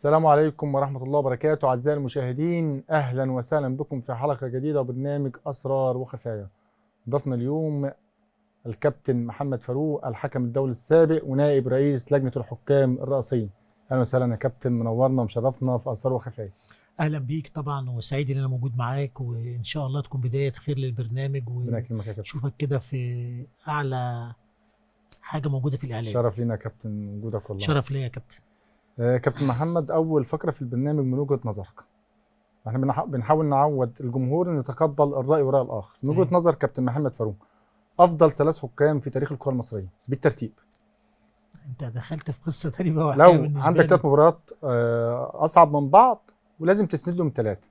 السلام عليكم ورحمة الله وبركاته أعزائي المشاهدين، أهلا وسهلا بكم في حلقة جديدة وبرنامج أسرار وخفايا. ضيفنا اليوم الكابتن محمد فاروق، الحكم الدولي السابق ونائب رئيس لجنة الحكام الرئاسيين. أهلا وسهلا يا كابتن، منورنا ومشرفنا في أسرار وخفايا. اهلا بيك طبعا، وسعيد ان انا موجود معاك، وان شاء الله تكون بداية خير للبرنامج ربنا يكرمك يا كابتن. ونشوفك كده في اعلى حاجة موجودة في الاعلام. شرف لينا يا كابتن وجودك والله. شرف ليا يا كابتن. كابتن محمد، أول فقرة في البرنامج من وجهة نظرك. احنا بنحاول نعود الجمهور ان يتقبل الرأي وراء الآخر. من وجهة نظر كابتن محمد فاروق، أفضل 3 حكام في تاريخ الكرة المصرية بالترتيب. انت دخلت في قصة تانية بقى. لو عندك 3 مباريات أصعب من بعض ولازم تسند لهم 3،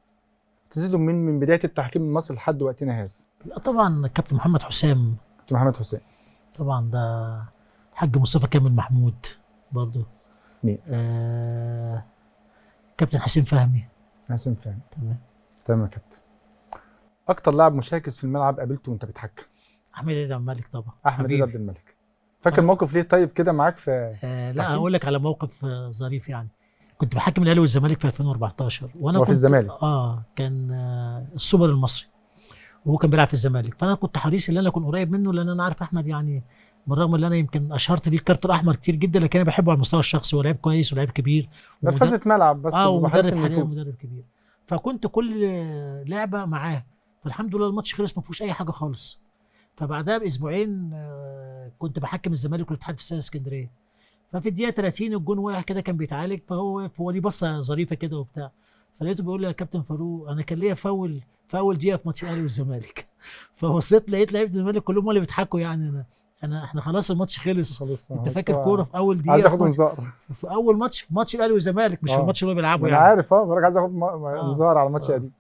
تسند لهم من بداية التحكيم المصري لحد وقتنا هذا. لا طبعا كابتن محمد حسام. كابتن محمد حسام طبعا، ده الحاج مصطفى كامل محمود برضه. كابتن حسين فهمي. حسين فهمي، تمام تمام يا كابتن. اكتر لاعب مشاكس في الملعب قابلته وانت بتحكم؟ احمد عيد عبد الملك طبعا. احمد عيد عبد الملك، فاكر موقف ليه طيب كده معاك في؟ لا هقول لك على موقف ظريف يعني. كنت بحكم الاهلي والزمالك في 2014 وانا كنت في الزمالك. كان السوبر المصري وهو كان بيلعب في الزمالك، فانا كنت حريص ان انا اكون قريب منه، لان انا عارف احمد يعني بالرغم ان انا يمكن اشهرت ليه الكارت الاحمر كتير جدا، لكن انا بحبه على المستوى الشخصي، هو لعيب كويس ولاعيب كبير، نرفزه ملعب بس، ومدرب حاليا مدرب كبير، فكنت كل لعبه معاه، فالحمد لله الماتش خلص ما فيهوش اي حاجة خالص. فبعدها باسبوعين كنت بحكم الزمالك والاتحاد في استاد اسكندرية، ففي الدقيقة 30 الجون واقع كده كان بيتعالج، فهو ليه بصة ظريفة كده وبتاع، فلقيته بيقول لي يا كابتن فاروق انا كان ليا فاول في اول دقيقة في ماتش الاهلي والزمالك. فبصيت لقيت لعيبة الزمالك كلهم اللي بيضحكوا، يعني انا احنا خلاص الماتش خلص، انت فاكر كورة في اول دقيقة عايز اخد انذار في اول ماتش، في ماتش الاهلي والزمالك، مش في الماتش اللي هو بيلعبه يعني. انا عارف، بقولك عايز اخد انذار على الماتش القديم.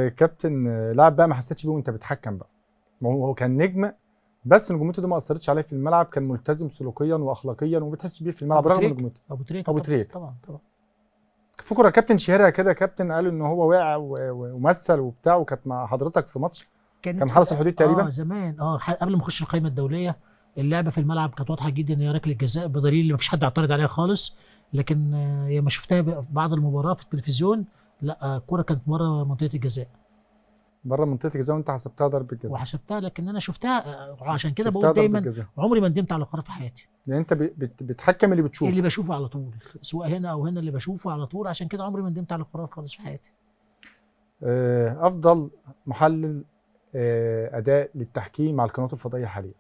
كابتن، لاعب بقى ما حسيتش بيه وانت بتحكم بقى، ما هو كان نجم بس نجومته دي ما اثرتش عليه في الملعب، كان ملتزم سلوكيا واخلاقيا وما بتحسش بيه في الملعب رغم نجومته. ابو تريكه. ابو تريكه طبعا طبعا. فكرة يا كابتن شهيرة كده، كابتن قالوا ان هو وقع ومثل وبتاع، وكانت مع حضرتك في ماتش كان حرس الحدود تقريبا زمان، قبل ما اخش القائمة الدولية. اللعبة في الملعب كانت واضحة جدا ان هي ركلة جزاء، بدليل ان مفيش حد اعترض عليها خالص، لكن لما شفتها بعد المباراة في التلفزيون، لا الكورة كانت بره منطقة الجزاء. بره منطقة الجزاء وانت حسبتها ضربه جزاء؟ وحسبتها، لكن انا شفتها، عشان كده بقول دايما عمري ما ندمت على قرار في حياتي. لان انت بتحكم اللي بتشوفه، اللي بشوفه على طول، سواء هنا او هنا، اللي بشوفه على طول، عشان كده عمري ما ندمت على قرار خالص في حياتي. افضل محلل اداء للتحكيم على القنوات الفضائية حاليا؟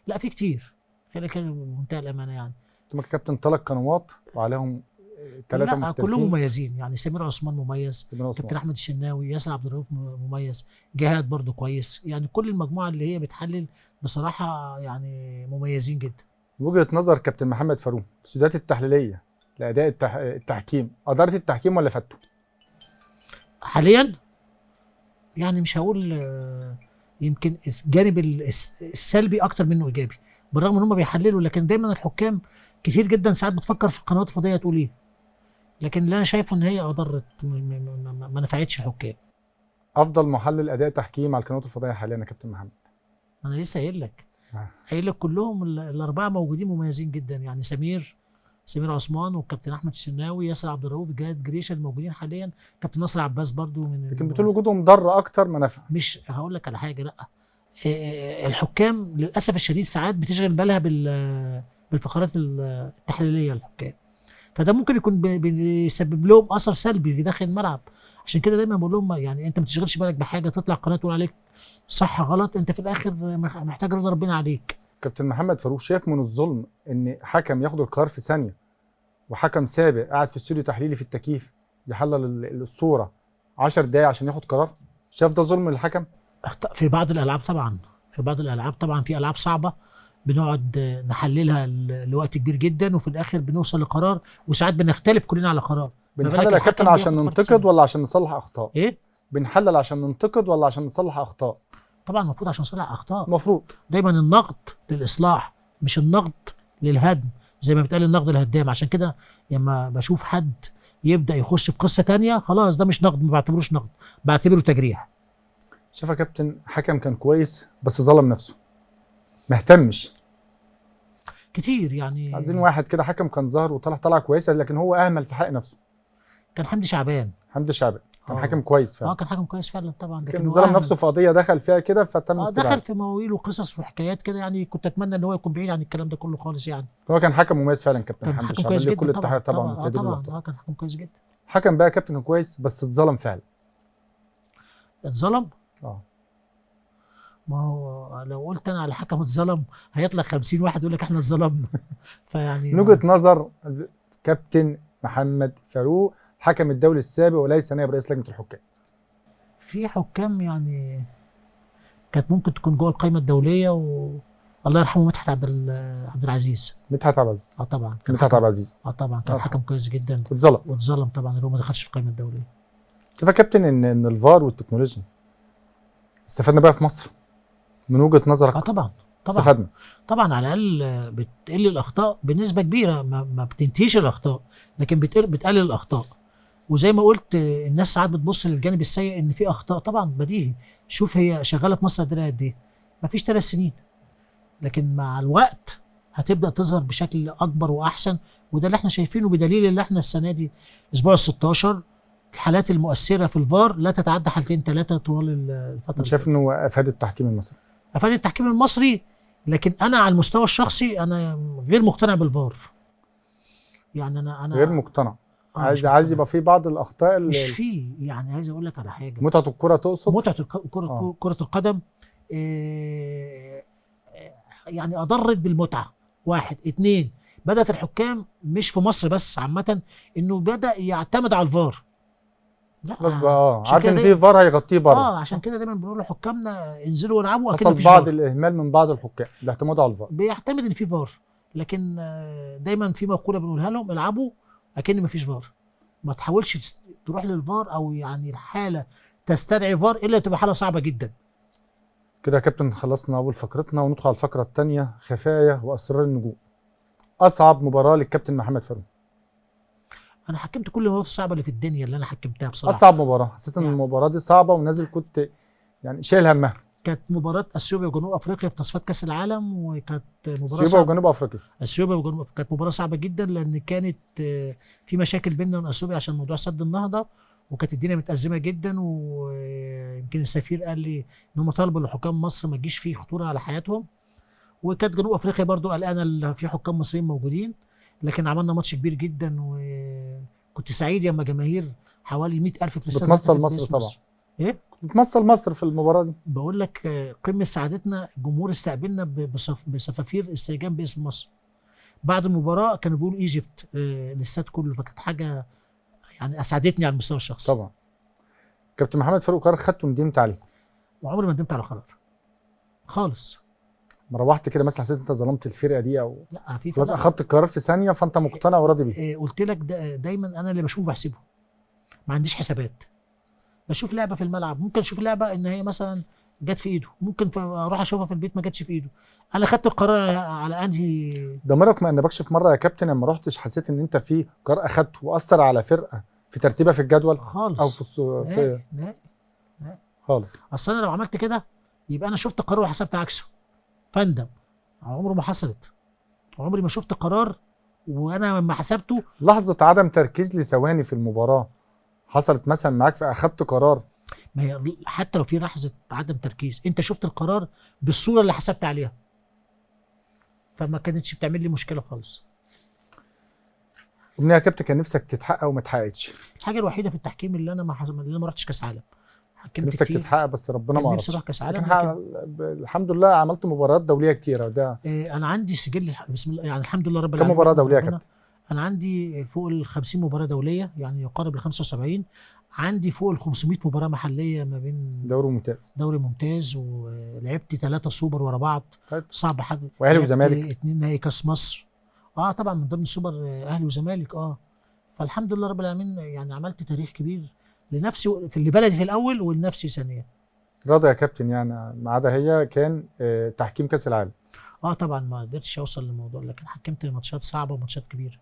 لا في كتير، خلينا نتكلم بمنتهى الامانة يعني. انت كابتن 3 قنوات وعليهم 3 مختلفين، كلهم مميزين يعني. سمير عثمان مميز، كابتن احمد الشناوي، ياسر عبد الرؤوف مميز، جهاد برضو كويس، يعني كل المجموعة اللي هي بتحلل بصراحة يعني مميزين جدا. وجهه نظر كابتن محمد فاروق، السدات التحليلية لاداء التحكيم، ادارة التحكيم ولا فاتته؟ حاليا يعني مش هقول، يمكن الجانب السلبي اكتر منه ايجابي، بالرغم ان هم بيحللوا، لكن دايما الحكام كتير جدا ساعات بتفكر في القنوات الفضائية تقول ايه، لكن اللي انا شايفه ان هي اضرت، ما نفعتش الحكام. افضل محلل اداء تحكيم على القنوات الفضائية حاليا يا كابتن محمد؟ انا لسه قايل لك، قايل لك كلهم الاربعة موجودين مميزين جدا يعني. سمير عثمان والكابتن احمد الشناوي، ياسر عبد الرؤوف، جهاد جريشه الموجودين حاليا، كابتن نصر عباس برضو من. لكن بتقول وجودهم ضر اكتر ما نفع. مش هقول لك على حاجة، لا الحكام للاسف الشديد ساعات بتشغل بالها بالفقرات التحليلية للحكام، فده ممكن يكون بيسبب لهم اثر سلبي في داخل الملعب. عشان كده دايما بقول لهم يعني انت ما تشغلش بالك بحاجة، تطلع قناة تقول عليك صح غلط، انت في الاخر محتاج رضا ربنا عليك. كابتن محمد فاروق، شايف من الظلم ان حكم ياخد القرار في ثانية، وحكم سابق قاعد في استوديو تحليلي في التكييف يحلل الصورة 10 دقايق عشان ياخد قرار؟ شايف ده ظلم للحكم؟ في بعض الالعاب طبعا، في بعض الالعاب طبعا، في العاب صعبة بنقعد نحللها لوقت كبير جدا، وفي الاخر بنوصل لقرار، وساعات بنختلف كلنا على قرار. بنحلل يا كابتن عشان ننتقد ولا عشان نصلح اخطاء؟ ايه؟ بنحلل عشان ننتقد ولا عشان نصلح اخطاء؟ طبعا المفروض عشان نصلح اخطاء. المفروض دايما النقد للاصلاح مش النقد للهدم، زي ما بيتقال النقد الهدام. عشان كده لما بشوف حد يبدا يخش في قصة تانية، خلاص ده مش نقد، ما بعتبروش نقد، بعتبره تجريح. شايف يا كابتن حكم كان كويس بس ظلم نفسه، ما اهتمش. كتير يعني. عايزين واحد كده حكم كان ظاهر وطلع طلع كويسة، لكن هو اهمل في حق نفسه. كان حمدي شعبان. حمدي شعبان كان حكم كويس فعلا. كان حكم كويس فعلا طبعا، لكن ظلم نفسه في قضية دخل فيها كده فتم استبعاده. دخل في مواويل وقصص وحكايات كده يعني، كنت اتمنى ان هو يكون بعيد عن الكلام ده كله خالص يعني. هو كان حكم مميز فعلا كابتن حمدي شعبان، ليه كل التحية طبعا طبعا. طبعا كان حكم كويس جدا. حكم بقى كابتن كان كويس بس اتظلم فعلا. اتظلم؟ ما هو لو قلت انا على حكم اتظلم هيطلع 50 واحد يقول لك احنا اتظلمنا. فيعني من وجهه نظر كابتن محمد فاروق الحكم الدولي السابق وليس نائب رئيس لجنة الحكام، في حكام يعني كانت ممكن تكون جوه القائمة الدولية، والله يرحمه مدحت عبد العزيز. مدحت عبد العزيز طبعا كان مدحت عبد العزيز طبعا كان حكم كويس جدا، واتظلم طبعا اللي هو ما دخلش القائمة الدولية. شوف يا كابتن ان الفار والتكنولوجيا استفدنا بقى في مصر من وجهه نظرك؟ طبعا طبعا استفدنا طبعا، على الاقل بتقل الاخطاء بنسبة كبيرة، ما بتنتهيش الاخطاء لكن بتقلل الاخطاء. وزي ما قلت الناس ساعات بتبص للجانب السيء ان في اخطاء، طبعا بديهي. شوف هي شغالة في مصر قد ايه؟ ما فيش 3 سنين، لكن مع الوقت هتبدا تظهر بشكل اكبر واحسن، وده اللي احنا شايفينه بدليل اللي احنا السنة دي الاسبوع ال16 الحالات المؤثرة في الفار لا تتعدى حالتين 3 طوال الفترة. شايف انه افاد التحكيم المصري؟ افاد التحكيم المصري، لكن انا على المستوى الشخصي انا غير مقتنع بالفار. يعني انا غير مقتنع. عايز يبقى في بعض الاخطاء اللي مش فيه يعني. عايز اقول لك على حاجة، متعه الكره تقصد؟ متعه الكره، كره القدم يعني اضرت بالمتعة. 1 2 بدات الحكام مش في مصر بس عامة انه بدا يعتمد على الفار. لا بس بقى عارف ان في فار هيغطيه بره. عشان كده دايما بنقول لحكامنا انزلوا والعبوا. حصل بعض الاهمال من بعض الحكام الاعتماد على الفار، بيعتمد ان في فار، لكن دايما في مقولة بنقولها لهم: العبوا اكن مفيش فار. ما تحاولش تروح للفار او يعني الحالة تستدعي فار الا تبقى حاله صعبة جدا. كده يا كابتن خلصنا اول فقرتنا وندخل على الفقرة الثانية، خفايا واسرار النجوم. اصعب مباراة للكابتن محمد فاروق؟ انا حكمت كل المباريات الصعبة اللي في الدنيا اللي انا حكمتها بصراحة. اصعب مباراة حسيت ان يعني المباراة دي صعبة ونازل كنت يعني شايل همها؟ كانت مباراة اثيوبيا وجنوب افريقيا في تصفيات كاس العالم، وكانت مباراة اثيوبيا وجنوب افريقيا. اثيوبيا وجنوب افريقيا كانت مباراة صعبة جدا، لان كانت في مشاكل بيننا وبين اثيوبيا عشان موضوع سد النهضة، وكانت الدنيا متأزمه جدا، ويمكن السفير قال لي ان هم طالبوا لحكام مصر ما تجيش فيه خطورة على حياتهم. وكانت جنوب افريقيا برضو قلقانة في حكام مصريين موجودين، لكن عملنا ماتش كبير جدا، وكنت سعيد لما جماهير حوالي 100,000 في الاستاد. بتمثل مصر طبعا. ايه؟ بتمثل مصر في المباراة دي. بقول لك قمة سعادتنا، الجمهور استقبلنا بصفافير استهجان باسم مصر. بعد المباراة كانوا بيقولوا ايجيبت الاستاد كله، فكانت حاجة يعني اسعدتني على المستوى الشخصي. طبعا. كابتن محمد فاروق، قرار خدته وندمت عليه؟ وعمري ما ندمت على قرار خالص. ما روحت كده مثلا حسيت انت ظلمت الفرقة دي او لا؟ في خلاص اخدت القرار في ثانية فانت مقتنع وراضي بيه. قلت لك دايما انا اللي بشوفه بحسبه، ما عنديش حسابات. بشوف لعبه في الملعب، ممكن اشوف لعبه ان هي مثلا جت في ايده، ممكن اروح اشوفها في البيت ما جاتش في ايده. انا خدت القرار على انهي. ضميرك ما انبكش في مرة يا كابتن لما رحتش حسيت ان انت في قرار اخدته واثر على فرقه في ترتيبها في الجدول خالص او في لا خالص؟ اصل انا لو عملت كده يبقى انا شفت قرار وحسبت عكسه فندم. عمره ما حصلت، عمري ما شفت قرار وانا لما حسبته. لحظة عدم تركيز لثواني في المباراة حصلت مثلا معاك فاخدت قرار؟ ما هي حتى لو في لحظة عدم تركيز انت شفت القرار بالصورة اللي حسبت عليها، فما كانتش بتعمل لي مشكلة خالص. امنية يا كابتن كان نفسك تتحقق وما اتحققتش؟ الحاجة الوحيدة في التحكيم اللي انا ما رحتش كاس عالم. حكمت نفسك كتير. تتحقق بس ربنا ما نفسي اروح كاس عالم. الحمد لله عملت مباريات دولية كتيرة. ده انا عندي سجل بسم الله يعني الحمد لله رب العالمين. كم مباراة دولية يا كابتن؟ انا عندي فوق ال 50 مباراة دولية، يعني يقارب ال 75. عندي فوق ال 500 مباراة محليه ما بين دوري ممتاز، دوري ممتاز، ولعبت 3 سوبر ورا بعض. طيب. صعب حد. واهلي وزمالك 2 نهائي كاس مصر. طبعا من ضمن السوبر اهلي وزمالك. فالحمد لله رب العالمين يعني عملت تاريخ كبير لنفسي في اللي بلدي في الاول ولنفسي ثانيا. راضي يا كابتن يعني ما عدا هي كان تحكيم كاس العالم. طبعا ما قدرتش اوصل للموضوع، لكن حكمت ماتشات صعبة وماتشات كبيرة.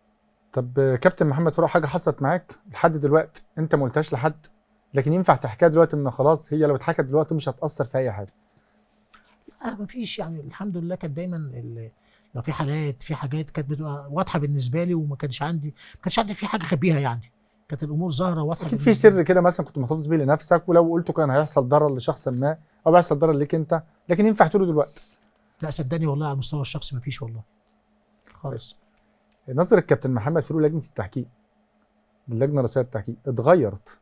طب كابتن محمد فاروق، حاجة حصلت معاك لحد دلوقتي انت ما قلتهاش لحد، لكن ينفع تحكيها دلوقتي ان خلاص هي لو اتحكت دلوقتي مش هتاثر في اي حاجة؟ لا مفيش يعني الحمد لله. كانت دايما لو في حالات، في حاجات كانت بتبقى واضحة بالنسبة لي، وما كانش عندي في حاجة اخبيها يعني، كانت الامور ظاهره واضحة. اكيد في سر كده مثلا كنت محتفظ بيه لنفسك، ولو قلته كان هيحصل ضرر لشخص ما او هيحصل ضرر ليك انت، لكن ينفع تقوله دلوقتي؟ لا صدقني والله على المستوى الشخصي ما فيش والله خالص. نظرة الكابتن محمد فاروق لجنة التحكيم، اللجنة الرئيسية للتحكيم، اتغيرت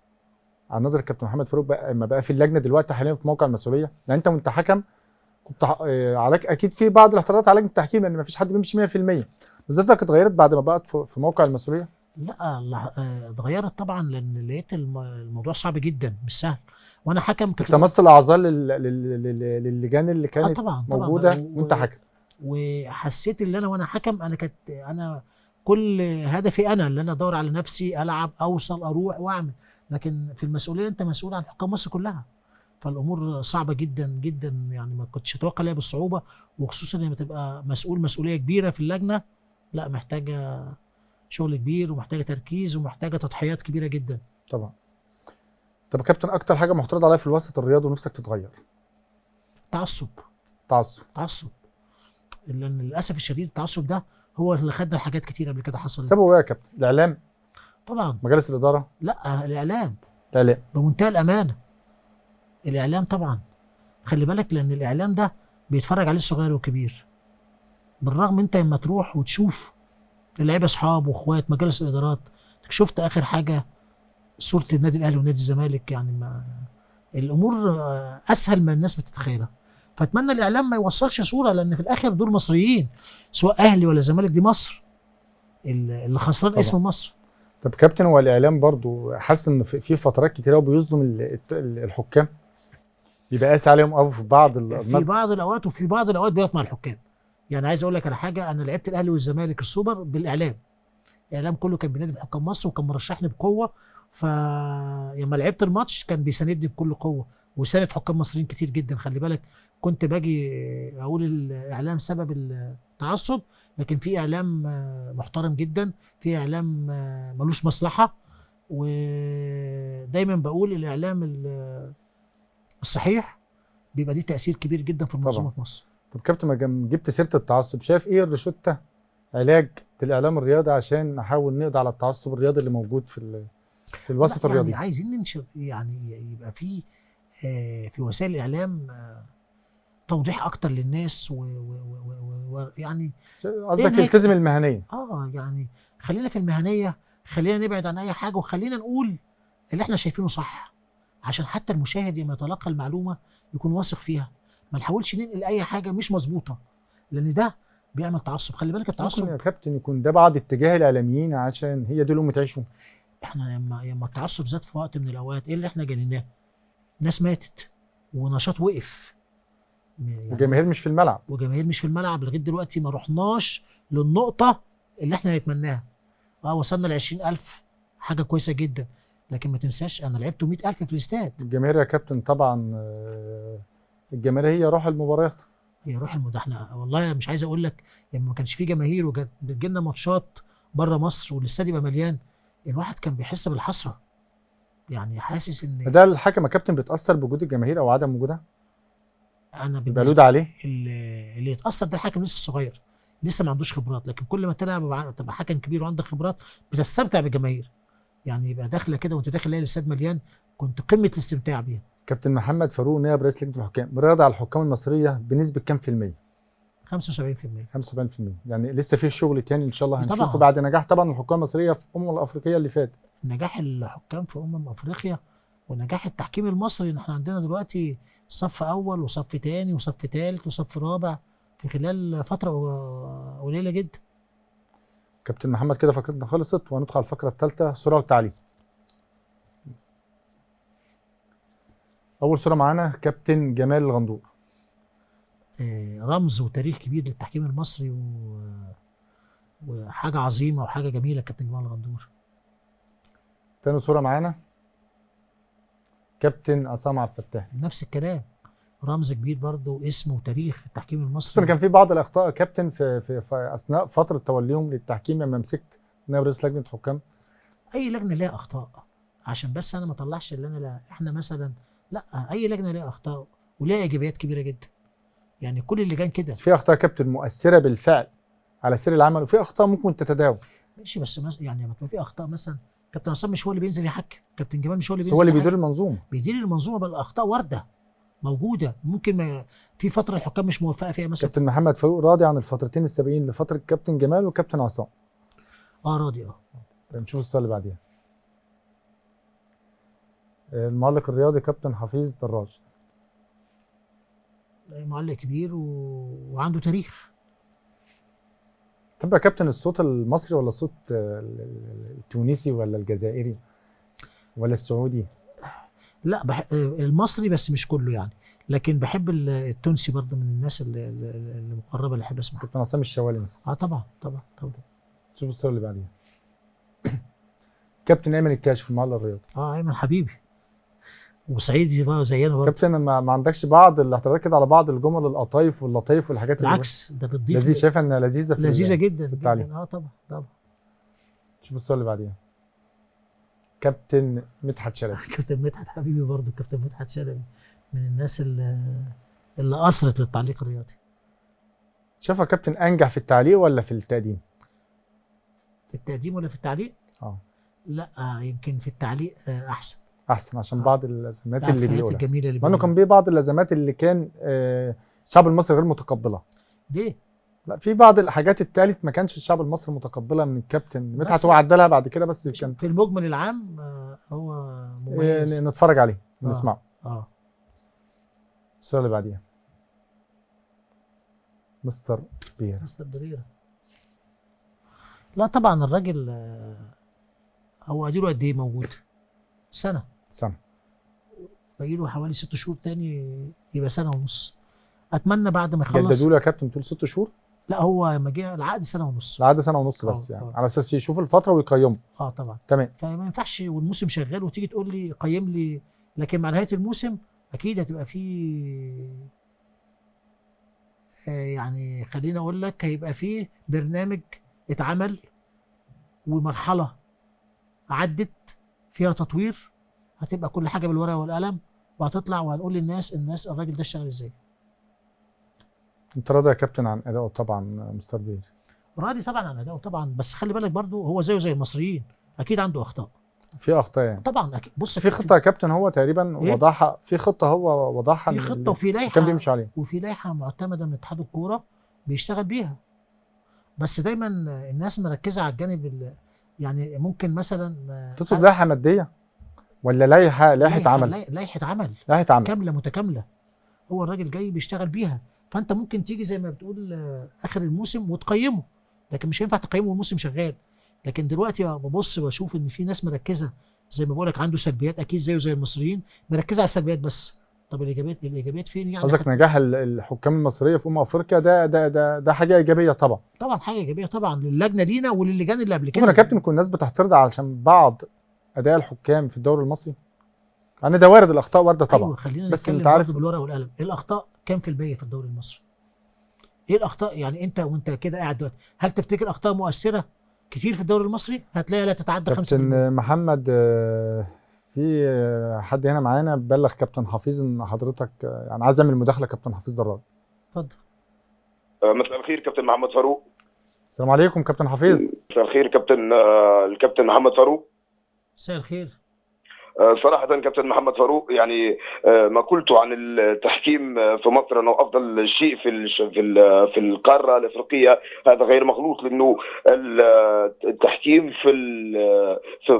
عن نظرة الكابتن محمد فاروق بقى ما بقى في اللجنة دلوقتي حاليا في موقع المسؤولية؟ لان انت وانت حكم كنت عليك اكيد في بعض الاعتراضات على لجنة التحكيم، لان ما فيش حد بيمشي 100%. نظرتك اتغيرت بعد ما بقت في موقع المسؤولية؟ لا اتغيرت طبعا، لان لقيت الموضوع صعب جدا مش سهل، وانا حكم كنت التمس الاعذار للجان اللي كانت طبعا موجودة طبعا وانت حكم، وحسيت ان انا وانا حكم انا كل هدفي انا اللي انا ادور على نفسي، العب، اوصل، اروح واعمل، لكن في المسؤولية انت مسؤول عن حكام مصر كلها، فالامور صعبة جدا جدا يعني، ما كنتش اتوقع ليها بالصعوبه، وخصوصا لما تبقى مسؤول مسؤولية كبيرة في اللجنة، لا محتاجه شغل كبير ومحتاجة تركيز ومحتاجة تضحيات كبيرة جدا. طبعا. طب يا كابتن، اكتر حاجة معترض عليها في الوسط الرياضي ونفسك تتغير؟ تعصب. تعصب، لان للاسف الشديد التعصب ده هو اللي خدنا لحاجات كتير قبل كده حصلت. سببه ايه يا كابتن؟ الاعلام؟ طبعا. مجالس الادارة؟ لا الاعلام. الاعلام بمنتهى الامانة. الاعلام طبعا، خلي بالك، لان الاعلام ده بيتفرج عليه الصغير والكبير، بالرغم انت لما تروح وتشوف اللعيبة اصحاب واخوات مجالس الادارات، شفت اخر حاجة صوره النادي الاهلي ونادي الزمالك، يعني ما الامور اسهل ما الناس بتتخيلها. فاتمنى الاعلام ما يوصلش صوره، لان في الاخر دول مصريين، سواء اهلي ولا زمالك، دي مصر اللي خسران اسم مصر. طب كابتن، هو الاعلام برضو حاسس ان في فترات كتيرة وبيظلم الحكام، بيبقى قاسي عليهم قوي في بعض في بعض الاوقات، وفي بعض الاوقات بيقف مع الحكام. يعني عايز اقول لك على حاجة، انا لعبت الاهلي والزمالك السوبر بالاعلام، الاعلام كله كان بينادي بحكام مصر وكان مرشحني بقوة، فلما لعبت الماتش كان بيساندني بكل قوة، وساند حكام مصريين كتير جدا. خلي بالك، كنت باجي اقول الاعلام سبب التعصب، لكن في اعلام محترم جدا، في اعلام ملوش مصلحة، ودايما بقول الاعلام الصحيح بيبقى ليه تاثير كبير جدا في المنظومة في مصر. طب كابتن، ما جبت سيره التعصب، شايف ايه الروشته علاج للاعلام الرياضي عشان نحاول نقضي على التعصب الرياضي اللي موجود في الوسط الرياضي؟ يعني عايزين ننشر، يعني يبقى في في وسائل الاعلام توضيح اكتر للناس، ويعني قصدك يلتزم المهنية. يعني خلينا في المهنية، خلينا نبعد عن اي حاجة، وخلينا نقول اللي احنا شايفينه صح، عشان حتى المشاهد لما يتلقى المعلومة يكون واثق فيها. ما نحاولش ننقل اي حاجة مش مظبوطة، لان ده بيعمل تعصب. خلي بالك التعصب ممكن يا كابتن يكون ده بعض اتجاه الاعلاميين عشان هي دي لقمة عيشهم. احنا لما التعصب زاد في وقت من الاوقات، ايه اللي احنا جنيناه؟ ناس ماتت ونشاط وقف، يعني وجماهير مش في الملعب، وجماهير مش في الملعب. لغاية دلوقتي ما رحناش للنقطة اللي احنا نتمناها. وصلنا ل 20,000، حاجة كويسة جدا، لكن ما تنساش انا لعبت 100,000 في الاستاد. الجماهير يا كابتن طبعا، الجماهير هي روح المباريات، هي روح المباراة. احنا والله مش عايز اقول لك، لما ما كانش في جماهير وكانت بتجي لنا ماتشات بره مصر والاستاد يبقى مليان، الواحد كان بيحس بالحسره، يعني حاسس ان ده الحكم يا كابتن بيتاثر بوجود الجماهير او عدم وجودها. انا بيبقى لود عليه اللي يتاثر ده الحكم لسه الصغير، لسه ما عندوش خبرات، لكن كل ما تلعب تبقى حكم كبير وعندك خبرات بتستمتع بالجماهير. يعني يبقى داخله كده وانت داخل الاستاد مليان، كنت قمة الاستمتاع بيها. كابتن محمد فاروق نائب رئيس لجنة الحكام، راضي على الحكام المصرية بنسبة كام في المية؟ 75%. 75%، يعني لسه في شغل تاني ان شاء الله هنشوفه بعد نجاح طبعا الحكام المصرية في الامم الافريقية اللي فاتت. نجاح الحكام في افريقيا ونجاح التحكيم المصري، ان احنا عندنا دلوقتي صف اول وصف تاني وصف تالت وصف رابع في خلال فترة قليله جدا. كابتن محمد كده فقرتنا خلصت، وهندخل على الفقرة الثالثة، صوره وتعليق. اول صوره معانا كابتن جمال الغندور، رمز وتاريخ كبير للتحكيم المصري وحاجه عظيمة وحاجه جميلة كابتن جمال الغندور. تاني صوره معانا كابتن عصام عبد الفتاح، نفس الكلام، رمز كبير برضه، اسم وتاريخ في التحكيم المصري. كان في بعض الاخطاء يا كابتن في اثناء فترة توليهم للتحكيم لما مسكت نائب رئيس لجنة حكام. اي لجنة ليها اخطاء، عشان بس انا ما اطلعش اللي انا لا احنا مثلا، لا اي لجنة ليها اخطاء وليها ايجابيات كبيرة جدا، يعني كل اللجان كده. في اخطاء يا كابتن مؤثرة بالفعل على سير العمل، وفي اخطاء ممكن تتداول. ماشي، بس يعني لما تبقى في اخطاء مثلا كابتن عصام مش هو اللي بينزل يحكم، كابتن جمال مش هو اللي بينزل، هو اللي بيدير المنظومة، بيدير المنظومة، بالاخطاء وارده موجودة، ممكن ما في فترة الحكام مش موفقة فيها مثلا. كابتن محمد فاروق راضي عن الفترتين السابقين لفترة كابتن جمال وكابتن عصام؟ راضي. طيب نشوف السؤال اللي بعديها. المعلق الرياضي كابتن حفيظ دراج. معلق كبير وعنده تاريخ. تبقى كابتن الصوت المصري ولا الصوت التونسي ولا الجزائري ولا السعودي؟ لا المصري بس مش كله يعني، لكن بحب التونسي برضه، من الناس اللي مقربة اللي احب اسمعها. كابتن عصام الشوالي مثلا. طبعا طبعا طبعا. شوف الصورة اللي بعديها. كابتن ايمن الكاشف المعلق الرياضي. ايمن حبيبي وصعيدي بقى زينا برضه. كابتن ما عندكش بعض الاعتراضات كده على بعض الجمل القطايف واللطايف والحاجات اللي بالعكس ده بتضيف لذيذ، شايفها انها لذيذة في لذيذة جدا في التعليم. جدا. طبعا طبعا. شوف الصورة اللي بعديها. كابتن مدحت شلبي. كابتن مدحت حبيبي برضه، كابتن مدحت شلبي من الناس اللي اثرت للتعليق الرياضي. شايفها كابتن انجح في التعليق ولا في التقديم؟ في التقديم ولا في التعليق؟ لا يمكن في التعليق احسن. احسن عشان بعض الازمات اللي بيقولها الجميلة اللي مع انه كان بيه بعض الازمات اللي كان الشعب المصري غير متقبلها. ليه؟ لا في بعض الحاجات التالت ما كانش الشعب المصري متقبلها من الكابتن مدحت، هو عدلها بعد كده، بس كان في المجمل العام هو مميز. نتفرج عليه نسمعه. السؤال اللي بعديها. مستر بيرا. مستر بيرا. لا طبعا الراجل هو اديله قد ايه موجود؟ سنة. سنة. باقي له حوالي 6 شهور تاني يبقى سنة ونص. اتمنى بعد ما يخلص. جددوا له يا كابتن طول 6 شهور؟ لا هو لما جه العقد سنة ونص. العقد سنة ونص بس يعني على اساس يشوف الفترة ويقيمه. طبعا. تمام. فما ينفعش والموسم شغال وتيجي تقول لي قيم لي، لكن مع نهاية الموسم اكيد هتبقى فيه يعني خليني اقول لك هيبقى فيه برنامج اتعمل ومرحلة عدت فيها تطوير، هتبقى كل حاجة بالورقة والقلم، وهتطلع وهنقول للناس الناس الراجل ده اشتغل ازاي. انت راضي يا كابتن عن اداؤه طبعا مستر بير؟ راضي طبعا عن اداؤه طبعا، بس خلي بالك برضو هو زيه زي المصريين اكيد عنده اخطاء. في اخطاء يعني طبعا اكيد. بص في خطه يا كابتن هو تقريبا إيه؟ وضعها في خطه، هو وضعها في خطه وفي لائحة كان بيمشي عليها، وفي لائحة معتمدة من اتحاد الكورة بيشتغل بيها. بس دايما الناس مركزه على الجانب يعني ممكن مثلا تقصد لائحة مادية ولا لائحة عمل؟ لائحة عمل، لائحة عمل كاملة متكاملة، هو الراجل جاي بيشتغل بيها. فانت ممكن تيجي زي ما بتقول اخر الموسم وتقيمه، لكن مش هينفع تقيمه والموسم شغال. لكن دلوقتي ببص واشوف ان في ناس مركزه زي ما بقول لك عنده سلبيات اكيد زيه زي المصريين، مركزه على السلبيات بس. طب الايجابيات، الايجابيات فين يعني؟ قصدك نجاح الحكام المصرية في افريقيا ده ده ده ده حاجة ايجابية طبعا. طبعا حاجة ايجابية طبعا للجنة لينا وللجان اللي قبل كده. ممكن يا كابتن يكون الناس بتعترض علشان بعض اداء الحكام في الدوري المصري؟ يعني ده وارد، الاخطاء وارده طبعا. أيوة خلينا بس انت عارف بالورقة والقلم الاخطاء كام في المية في الدوري المصري؟ ايه الاخطاء يعني؟ انت وانت كده قاعد دلوقتي هل تفتكر اخطاء مؤثرة كتير في الدوري المصري؟ هتلاقيها لا تتعدى 5%. كابتن محمد في حد هنا معانا بلغ كابتن حفيظ ان حضرتك يعني عايز اعمل مداخله كابتن حفيظ دراج. اتفضل. مساء الخير كابتن محمد فاروق. السلام عليكم كابتن حفيظ. مساء الخير كابتن الكابتن محمد فاروق. مساء الخير. صراحة كابتن محمد فاروق يعني ما قلته عن التحكيم في مصر انه افضل شيء في في القارة الافريقية هذا غير مغلوط، لانه التحكيم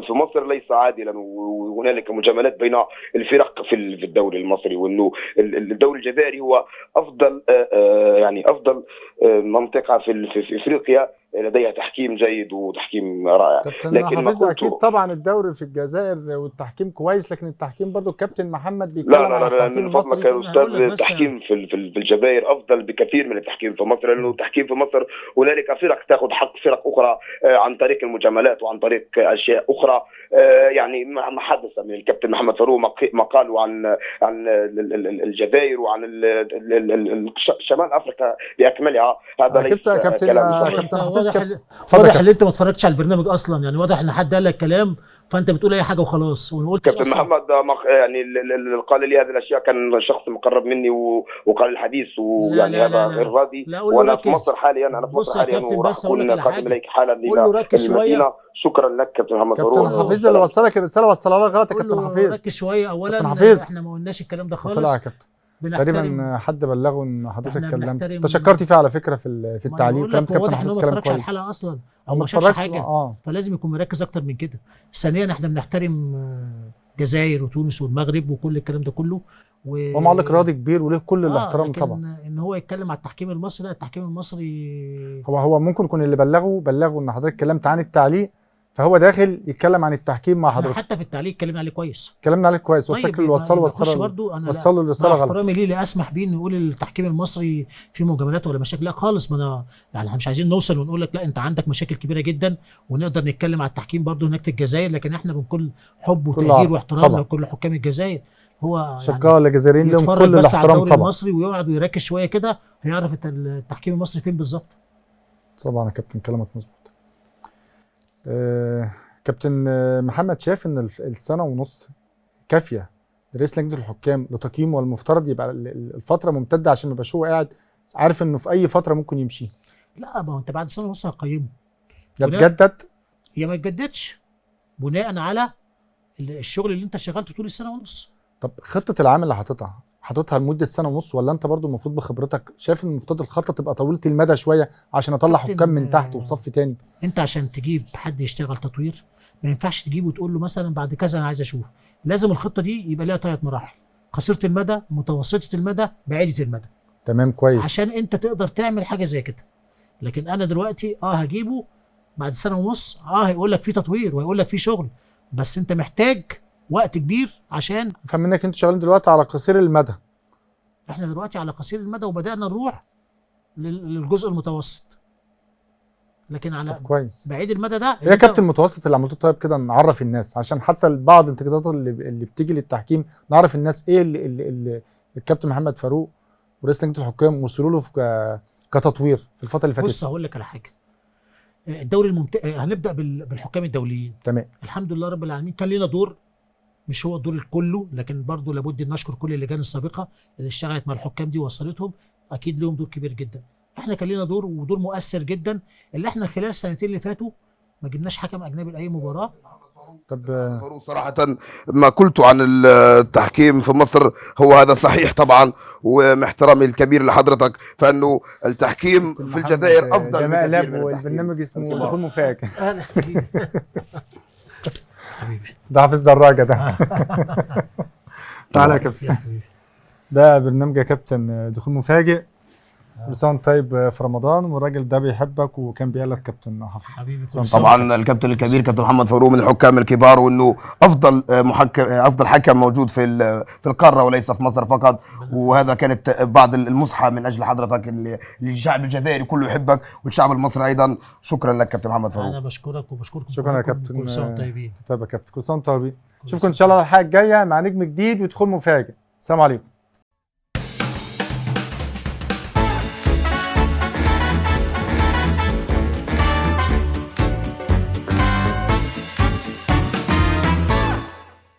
في مصر ليس عادلا، وهنالك مجاملات بين الفرق في الدوري المصري، وانه الدوري الجزائري هو افضل يعني افضل منطقة في افريقيا لديها تحكيم جيد وتحكيم رائع. لكن حفيظ اكيد طبعا الدوري في الجزائر والتحكيم كويس، لكن التحكيم برضو الكابتن محمد بيتكلم. لا لا لا من فضلك يا استاذ، التحكيم في الجزائر افضل بكثير من التحكيم في مصر، لانه التحكيم في مصر هنالك فرق تاخذ حق فرق اخرى عن طريق المجاملات وعن طريق اشياء اخرى. يعني ما حدث من الكابتن محمد فاروق ما قالوا عن الجزائر وعن شمال افريقيا باكملها، هذا ليس كلام صحيح. واضح ان انت ما اتفرجتش على البرنامج اصلا، يعني واضح ان حد قال لك كلام فانت بتقول اي حاجة وخلاص. وما قلتش كابتن محمد يعني اللي قال لي هذه الاشياء كان شخص مقرب مني وقال الحديث، ويعني هذا غير راضي. وانا في مصر حاليا، انا في مصر حاليا وراح اكون قادم اليك حالا الى المدينة. شكرا لك كابتن محمد فاروق. كابتن حفيظ اللي وصلك الرسالة وصلها لك غلط يا كابتن حفيظ. ركز شوية. اولا احنا ما قلناش الكلام ده خالص. طلع يا كابتن تقريبا حد بلغه ان حضرتك اتكلمت، تشكرتي فيه على فكرة في التعليق. كلام كابتن حفيظ كلام كويس. ما اتفرجش على الحلقة اصلا او ما شافش حاجة، فلازم يكون مركز اكتر من كده. ثانيا احنا بنحترم الجزائر وتونس والمغرب وكل الكلام ده كله، هو معلق رياضي كبير وله كل الاحترام طبعا. ان هو يتكلم على التحكيم المصري، لا التحكيم المصري هو ممكن يكون اللي بلغه ان حضرتك اتكلمت عن التعليق، فهو داخل يتكلم عن التحكيم مع حضرتك. حتى في التعليق اتكلمنا عليه كويس، اتكلمنا عليه كويس. والشكل اللي وصله الرسالة غلط. احترامي ليه لا اسمح بيه انه يقول التحكيم المصري فيه مجاملات ولا مشاكل، لا خالص. ما انا يعني احنا مش عايزين نوصل ونقول لك لا انت عندك مشاكل كبيرة جدا، ونقدر نتكلم على التحكيم برضه هناك في الجزائر، لكن احنا بكل حب وتقدير واحترام لكل حكام الجزائر. هو شقاء الجزائريين لهم كل الاحترام طبعا. المصري ويقعد ويركز شوية كده هيعرف التحكيم المصري فين بالظبط. طبعا يا كابتن كلامك مظبوط. كابتن محمد، شايف ان السنة ونص كافيه لرئيس لجنة الحكام لتقييمه، والمفترض يبقى الفترة ممتدة عشان ما يبقاش هو قاعد عارف انه في اي فترة ممكن يمشي؟ لا، ما هو انت بعد سنة ونص هتقيمه، يا تجدد يا ما تجددش بناء على الشغل اللي انت شغلته طول السنة ونص. طب خطه العام اللي حاططها لمدة سنة ونص، ولا انت برضو المفروض بخبرتك شايف ان المفترض الخطة تبقى طويلة المدى شوية عشان اطلع حكام من تحت وصف تاني؟ انت عشان تجيب حد يشتغل تطوير ما ينفعش تجيبه وتقول له مثلا بعد كذا انا عايز اشوف. لازم الخطة دي يبقى لها 3 مراحل: قصيرة المدى، متوسطه المدى، بعيدة المدى. تمام كويس، عشان انت تقدر تعمل حاجة زي كده. لكن انا دلوقتي هجيبه بعد سنة ونص، هيقول لك في تطوير وهيقول لك في شغل، بس انت محتاج وقت كبير عشان افهم منك انتوا شغالين دلوقتي على قصير المدى. احنا دلوقتي على قصير المدى وبدانا نروح للجزء المتوسط، لكن على كويس بعيد المدى ده. يا كابتن المتوسط اللي عملتوه طيب كده نعرف الناس، عشان حتى بعض الانتقادات اللي بتيجي للتحكيم نعرف الناس ايه اللي الكابتن محمد فاروق ورئيس لجنة الحكام وصلوا له كتطوير في الفترة اللي فاتت. بص هقول لك على حاجة. الدوري الممتاز هنبدا بالحكام الدوليين. تمام. الحمد لله رب العالمين كان لنا دور، مش هو الدور كله، لكن برضه لابد ان نشكر كل اللجان السابقة اللي اشتغلت مع الحكام دي ووصلتهم، اكيد لهم دور كبير جدا. احنا كان لنا دور، ودور مؤثر جدا، اللي احنا خلال السنتين اللي فاتوا ما جبناش حكم اجنبي لاي مباراة. طب صراحة ما قلت عن التحكيم في مصر هو هذا صحيح طبعا، ومحترمي الكبير لحضرتك، فانه التحكيم في الجزائر افضل بكثير من البرنامج اسمه دخول مفاجئ. حبيبي ده حافظ دراجة ده. تعالى يا كابتن، ده برنامج يا كابتن دخول مفاجئ. كل طيب في رمضان، والراجل ده بيحبك وكان بيقلد كابتن حفيظ حبيبي. طبعا الكابتن الكبير كابتن محمد فاروق من الحكام الكبار، وانه افضل محكم، افضل حكم موجود في القارة وليس في مصر فقط. وهذا كانت بعض المصحه من اجل حضرتك، اللي الشعب الجزائري كله يحبك والشعب المصري ايضا. شكرا لك كابتن محمد فاروق. انا بشكرك وبشكركم. شكرا يا كابتن، كل سنة وانتم طيبين. طيب يا كابتن، كل سنة وانتم طيبين. اشوفكم ان شاء الله الحلقة الجاية مع نجم جديد ودخول مفاجئ. السلام عليكم.